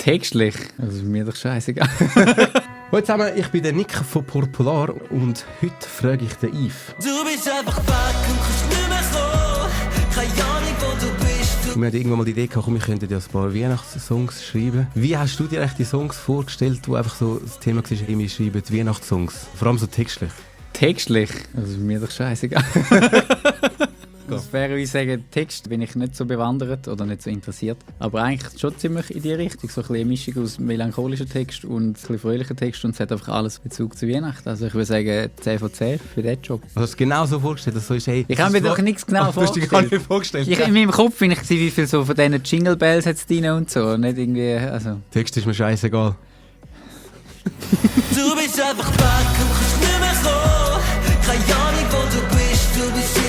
Textlich? Das ist mir doch scheißegal. Hallo zusammen, ich bin der Nick von Popular und heute frage ich den Yves. Du bist einfach weg und kannst nicht mehr kommen. Keine Ahnung, wo du bist. Wir hatten irgendwann mal die Idee gehabt, wir könnten ja ein paar Weihnachtssongs schreiben. Wie hast du dir eigentlich die Songs vorgestellt, wo einfach so das Thema war, wir schreiben die Weihnachtssongs? Vor allem so textlich. Textlich? Das ist mir doch scheißegal. Das wäre, wie ich sage, Text bin ich nicht so bewandert oder nicht so interessiert. Aber eigentlich schon ziemlich in die Richtung. So ein bisschen eine Mischung aus melancholischen Text und ein bisschen fröhlichen Text. Und es hat einfach alles Bezug zu Weihnachten. Also ich würde sagen 10 von 10 für diesen Job. Also hast du genau so vorgestellt, dass so ist, hey, Ich habe mir doch nichts genau Du hast dir gar vorgestellt. nicht vorgestellt. In meinem Kopf bin ich gewesen, wie viel so von diesen Jingle Bells hat es drin und so. Nicht irgendwie, also... Text ist mir scheißegal. Du bist einfach weg und kannst nicht mehr kommen. Keine Ahnung, wo du bist. Du bist